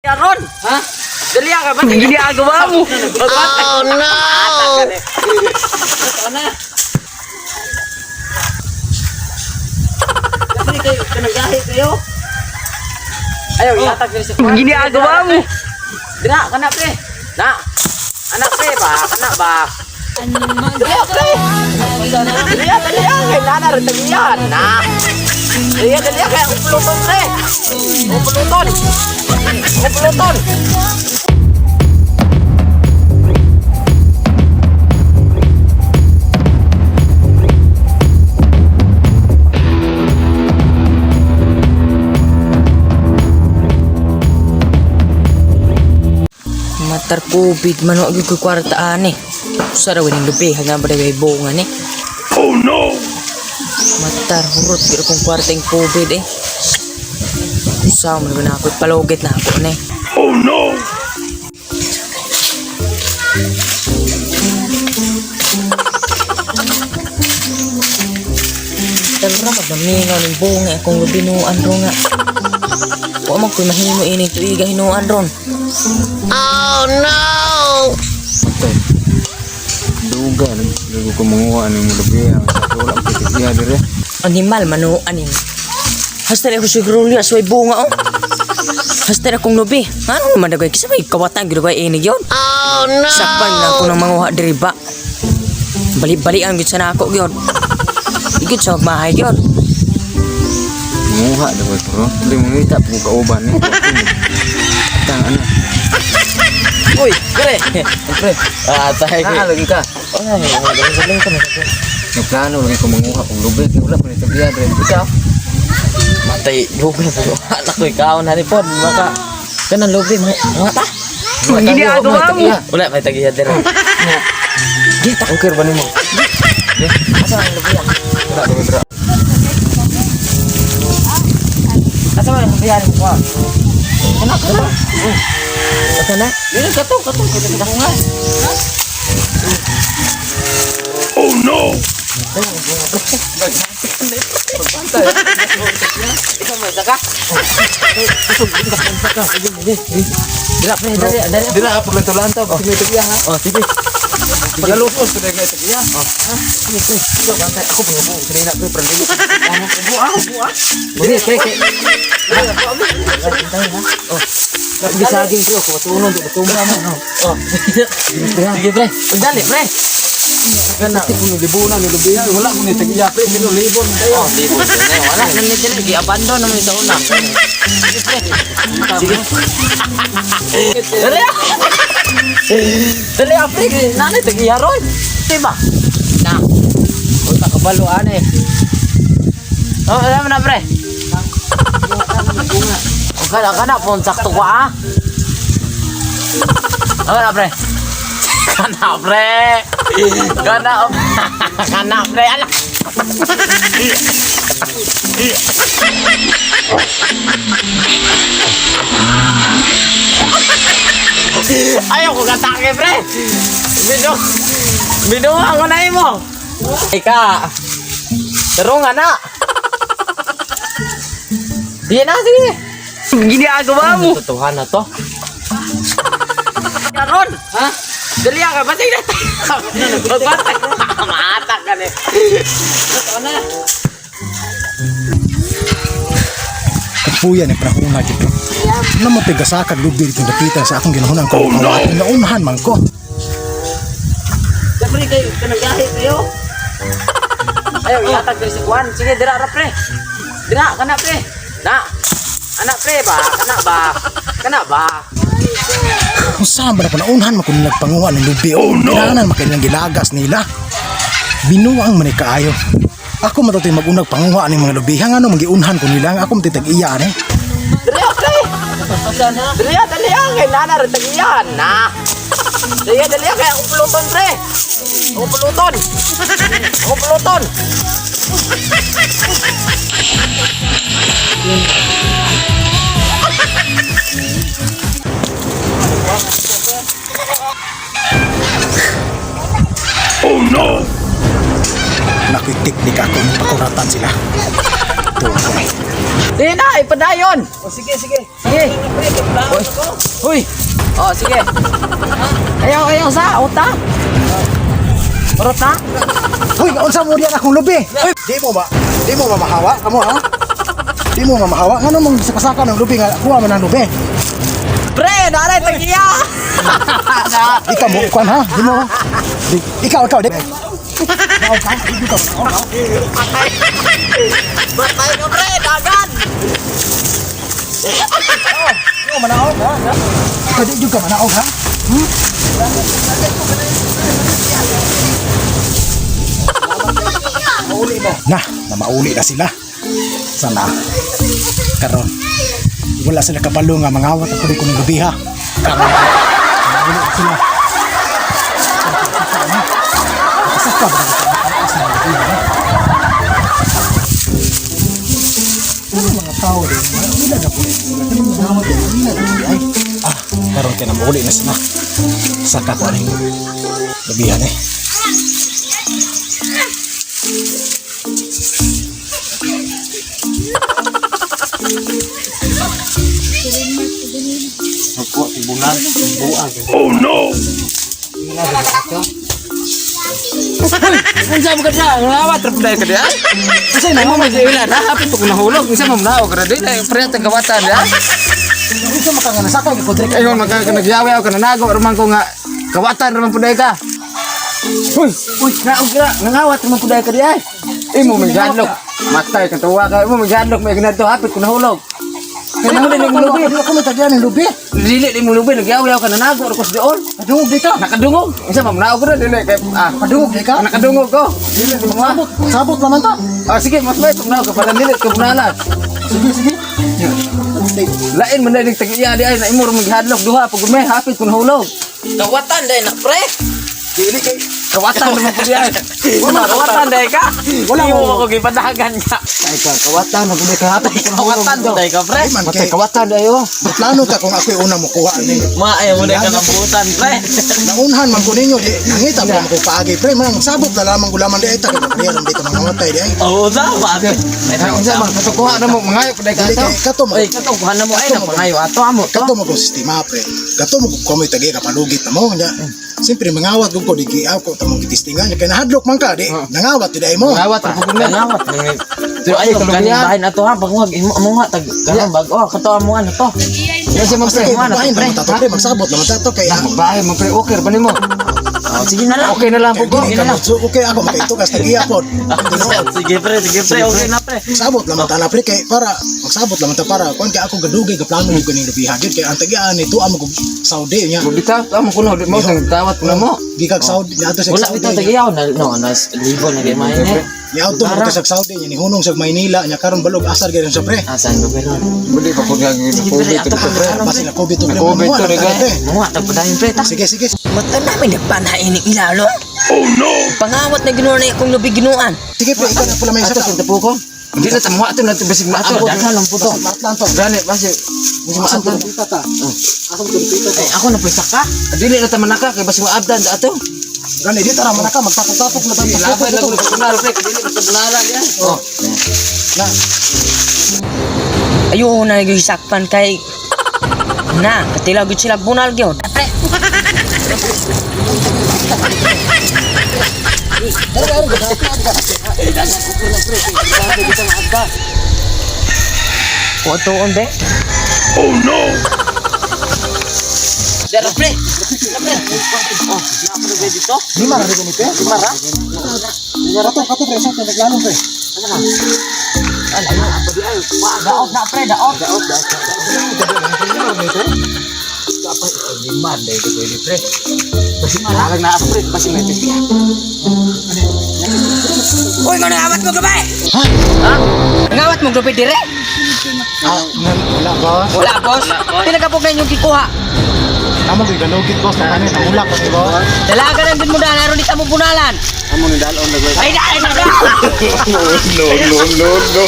Aron! Ha? Dali ka ba? Ginagawa mo! Oh no! Totoo na. Dali kayo, kanagahi kayo. Ayaw, ihatag diri sa Ginagawa mo. Dira, kana pre. Na. Anak pre ba? Kana ba? Dali pre. Dali dali kay nana rin tagiyan. Na. Dali dali kay ang puluton pre. Ang puluton. Ang puluton. Matar COVID man wa gyud koy kwarta ani. Usa ra ning lubi hanggang ba may bunga ni. Oh no. Matar hurot gyud akong kwarta ing COVID eh. Usa man gud na ako palugit na ako ni. Oh no. Talra magnamingaw ning bunga akong lubinuan ro nga. Wa man koy mahimo ining tuiga hinuan ron. Patay. Duga, nagdugo ko manguha ng lubi. Ang sa wala ang pitigiya dire. Animal mano aning. Hasta na ako siguro liya sa bunga oh. Hasta na akong lubi. Ano naman dagay kasi may kawatan gyud kay inig yon. Oh no. Sakpan na ako ng manguha diri ba. Bali-balian gyud sa nako gyud. Igid sa magmahay gyud. Manguha daw ko ro. Dili mo ngita po kauban ni. Tang ano. Uy, pre. Pre. Ah, tayo. Ah, lagi ka. Ay, galing ko na. Nagplano lagi ko manguha og lubi kay wala pa ni tagiya dire. Ikaw? Matay, lubi po. Anak ko, ikaw na rin po. Maka, kanang lubi, mga ta. Ginagawa mo. Wala, may tagiya diri. Gita. Okay ba nimo? Asa ang lubi ah? Wala ba dra. Asa man ang lubi ah? Mo Anak ko. Asa na? Yun, kato, kato, kato, kato nga. Oh no! Ikaw may saka? Dira, pre, dali, dali. Dira paglantaw-lantaw pag may tagiya ha. Oh, sige. Pagalusot ko may tagiya. Sige, pre. Ikaw bantay ako pangubo kanina pre prandili. Buha, buha. Sige, pre. Oh. Bisaging ko ko tunon do tumba mo no. Oh. Sige, pre. Dali, pre. Kana kuno libunan ni lubi wala ko ni tagiya pre sino libon tayo. Oh, di po. Wala na ni dili gi-abandon naman sa una. Sige, pre. Sige. Dali ah. Dali ah, pre. Nanay tagiyaron. Diba? Na. Unta kabalo ane. Oh, alam mo na, pre. Oh, kana kana pon sakto ko ah. Oh, na pre. Kana pre. Kana kana pre. Ala. Ayaw ko katake, pre. Binu Binuha ko na imo. Ika. Tarungan na. Di na, sige. Ginagawa mo. Tutuhan na to. Karon! Ha? Dali ka, basig na tayo. Magbatag. Maatak ka ni. Totoo na. Kapuya ni panahon gito. Na mo tigasakag lubi dito dapita sa akong ginahunan ko. Oh, no. Naunahan man ko. Dali kayo, kanagahi kayo. Ayaw, ihatag diri sa kuwan. Sige, dira ra pre. Dira, kana pre. Na. Anak pre ba? Kana ba? Kana ba? Kung saan ba na panaunahan man ko nagpanguha ng lubi. Oh, no. Kailangan man kanilang gilagas nila. Binuang man ni kaayo. Ako matutoy magunag panguha ng mga lubi. Hang ano magiunhan ko nila. Ang ako matitag iya ni. Dali ah, pre. Dali ah, dali ah. Kay nana rin tagiyan. Na. Dali ah, dali ah. Kay akong puluton pre. Akong puluton. Akong puluton. Nakoy teknik ako ng pakuratan sila. Ito ko. Sige na, ipadayon. O sige, sige. Sige. Pre, plano ko. Uy. Oh, sige. Ayaw, ayaw sa uta. Urot na. Hoy, unsa mo diyan akong lubi? Di mo ba mahawa kamo ha? Di mo ba mahawa? Ngano mong sakasaka ng lubi nga kuha man ang lubi? Pre, naray tagiya. Ikaw mo kuan ha? Di mo. Ikaw, ikaw di. Ikaw ka, di ka. Batay ko pre, dagan. Di mo manaog ha? Ikaw di jud ka manaog ha? Hmm? Na, na mauli na sila. Sana karon wala sila kabalo nga mangawat ako ko ng lubi ha. Karon mauli na sila. Saka ba sa lubi ha? Ano mga tao din? Wala na po. Wala na po. Ay, ah, karon kay na mauli na sila. Saka ko aning lubihan eh. Unsa mo ka siya? Ngawat ra pud ka diha. Kasi na Mo man ila na hapit pag nahulog unsa mo manaog ra dili pre ta kawatan diha. Unsa maka nga nasaka gyud ko direk. Ayon maka nagyawi ako kananago ra man ko nga kawatan ra man pud ka. Uy, uy, naog ra, nangawat ra man pud ka diha. Imo man gadlok. Matay ka tuwa ka, imo man gadlok may ginadto hapit ko nahulog. Kaya mo din ang lubi. Di ako mitagyan ng lubi. Dili di mo lubi nagyawi ako kananago ra ko sa diol. Padungog di ka. Nakadungog. Unsa man manaog ra dili kay ah Padungog di ka. nakadungog ko. Dili di mo. Sabot, sabot naman ta. Ah sige, mas may tumnaw ka para dili ka bunalan. Sige, sige. Lain man dahil tag-iya di ay na imo ra maghadlok duha pag may hapit kun hulog. Kawatan dai na pre. Dili kay kawatan ra man pud yan. Wala kawatan dai ka. Wala Wala mo mo. ako gipadagan ka. Ay ka kawatan man pud ka hapit kun hulog. Kawatan dai ka pre. Ay man Matay kay kawatan dayo. plano ta kung ako'y una mo kuha ni. Maayo mo dai ka kambutan pre. Naunhan man ko ninyo di nangita pa man ko paagi pre man sabot na lamang gulaman di ay ta kay diyan dito mga matay di ay. Oo, tama. Ay unsa man katukuha na mo mangayo pud ka Dili ato. kay kato mo. Oy, kato kuha na mo ay na pangayo ato amo to. Kato mo kong sistema pre. Kato mo kung kamoy tagay ka palugit na mo nya. Siyempre mangawat gud ko di giaw ko tamong gitistingan nya kay nahadlok man ka di nangawat di ay mo. Mangawat ra pud na. Kangawat. Pero ay kalubihan. kaning bahin ato ha pagwag imo amo nga tag karon bag-o kato amo ano to. Unsa man Basta pre? kay bahin naman ta to pre magsabot naman ta to kay Magbahay man pre okay ra ba nimo? Oh, sige na lang. Okay na lang pud ko. Dili ka mo okay ako makaitugas tagiya pod. Tinuod. Sige pre, okay na pre. Sabot naman ta na pre kay para magsabot naman ta para kuan kay ako gadugay ga plano ko ning lubihan gyud kay ang tagian ni tuwa mo kog Saudi nya. Bitaw tamo kuno di mo sang tawat na mo. Gikag Saudi niadto sa Wala Saudi. bitaw tagiyaw na no nas libo na kay main eh. Niadto mo sa Saudi nya nihunong sa Maynila nya karon balog asar gyud sa pre. Asan ba pero? Buli pa pud Sige pre, COVID ato to pa pre. pre. Basin na COVID to pre. COVID to, Mamuha na pre. ta, pre. Mga tag padayon pre ta. Sige sige. Mata namin nagpanain ang ilalo. Oh no! Pangawat na ginoon na akong lubi ginuan. Sige pre, ikaw na pula may Ato saka. sa tapo ko. Hindi na tamuha ato na basig Ato maabot. daghan lang po to. Matlan to. Gani basi basig Asam maabdan. to ta. Asam to pita to. Ay ako na pre saka. Dili na tamanaka kay basig maabdan da ato. Gani dito ra man ka magtapok-tapok na tayo. Laban lang ko kunaro pre, dili na tabulala yan. Oh. Na. Ayoko na yung sakpan kay... Na, katila gyud sila bunal gyud. Pre, Kutuon be? Dara pre. Dara pre. Oh, na pre dito. Lima ra ni pre. Lima ra. Kato kato pre sa naglalong pre. Daot na pre, daot. Daot, daot. Lima dai ko pwede pre. Basig lang na pre, basig may tipi. Uy, nga nangawat mo gabi! Ha? Nangawat mo gabi dire? Ah, wala boss. Wala, boss. Pinagapog na inyong kikuha. Amo gyud galugit boss na kanin namulak kasi boss. Dalaga lang din mo dahil aron di ta mo bunalan. Amo ni dalon na Ay, dahil na No, no, no, no.